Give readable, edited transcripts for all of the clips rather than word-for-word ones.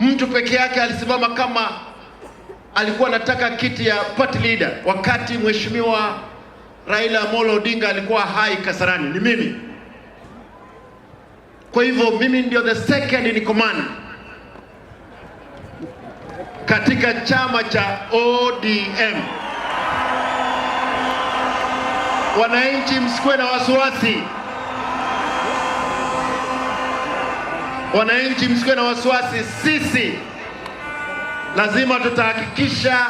Mtu peke yake alisimama kama alikuwa anataka kiti ya party leader wakati Mheshimiwa Raila Amolo Odinga alikuwa hai Kasarani, ni mimi. Kwa hivyo mimi ndio the second in command katika chama cha ODM. Wananchi, msikuwe na wasiwasi. Wananchi, msikuwe na wasiwasi. Sisi lazima tutahakikisha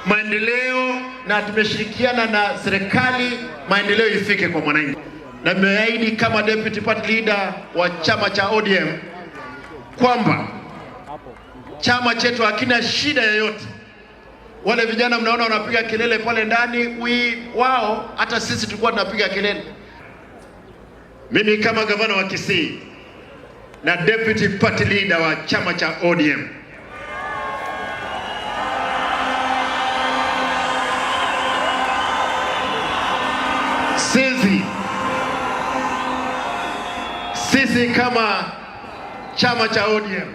maendeleo na tumeshirikiana na serikali, maendeleo ifike kwa mwananchi. Na nimeahidi kama deputy party leader wa chama cha ODM kwamba chama chetu hakina shida yoyote. Wale vijana mnaona wanapiga kelele pale ndani, wao hata sisi tulikuwa tunapiga kelele. Mimi kama gavana wa Kisii na deputy party leader wa chama cha ODM, sisi kama chama cha ODM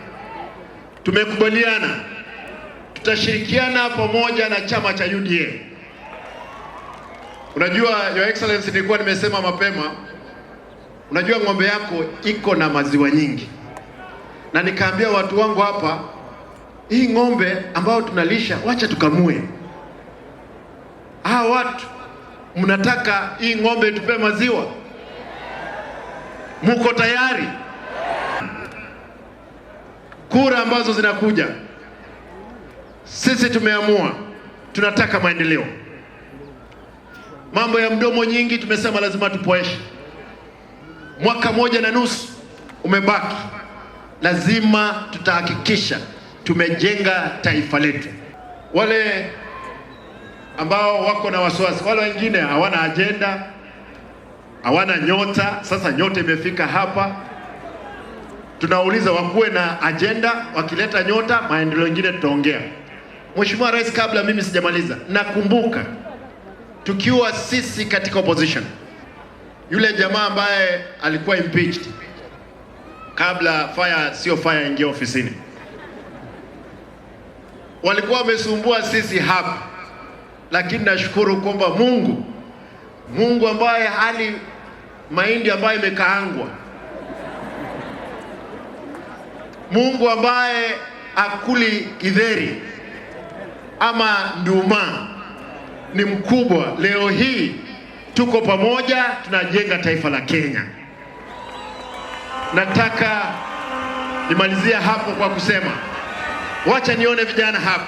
tumekubaliana tutashirikiana pamoja na chama cha UDA. Unajua, Your Excellency, nilikuwa nimesema mapema, unajua ng'ombe yako iko na maziwa nyingi, na nikaambia watu wangu hapa, hii ng'ombe ambayo tunalisha, wacha tukamue. Hawa watu mnataka hii ng'ombe tupe maziwa, muko tayari? Kura ambazo zinakuja, sisi tumeamua tunataka maendeleo. Mambo ya mdomo nyingi tumesema lazima tupoeshe. Mwaka moja na nusu umebaki, lazima tutahakikisha tumejenga taifa letu. Wale ambao wako na wasiwasi, wale wengine hawana ajenda, hawana nyota. Sasa nyota imefika hapa, tunauliza wakuwe na ajenda. Wakileta nyota, maendeleo mengine tutaongea. Mheshimiwa Rais, kabla mimi sijamaliza, nakumbuka tukiwa sisi katika opposition, yule jamaa ambaye alikuwa impeached kabla fire sio fire ingia ofisini, walikuwa wamesumbua sisi hapa, lakini nashukuru kwamba Mungu ambaye hali mahindi ambayo imekaangwa, Mungu ambaye akuli githeri ama nduma ni mkubwa. Leo hii tuko pamoja, tunajenga taifa la Kenya. Nataka nimalizie hapo kwa kusema, wacha nione vijana hapa.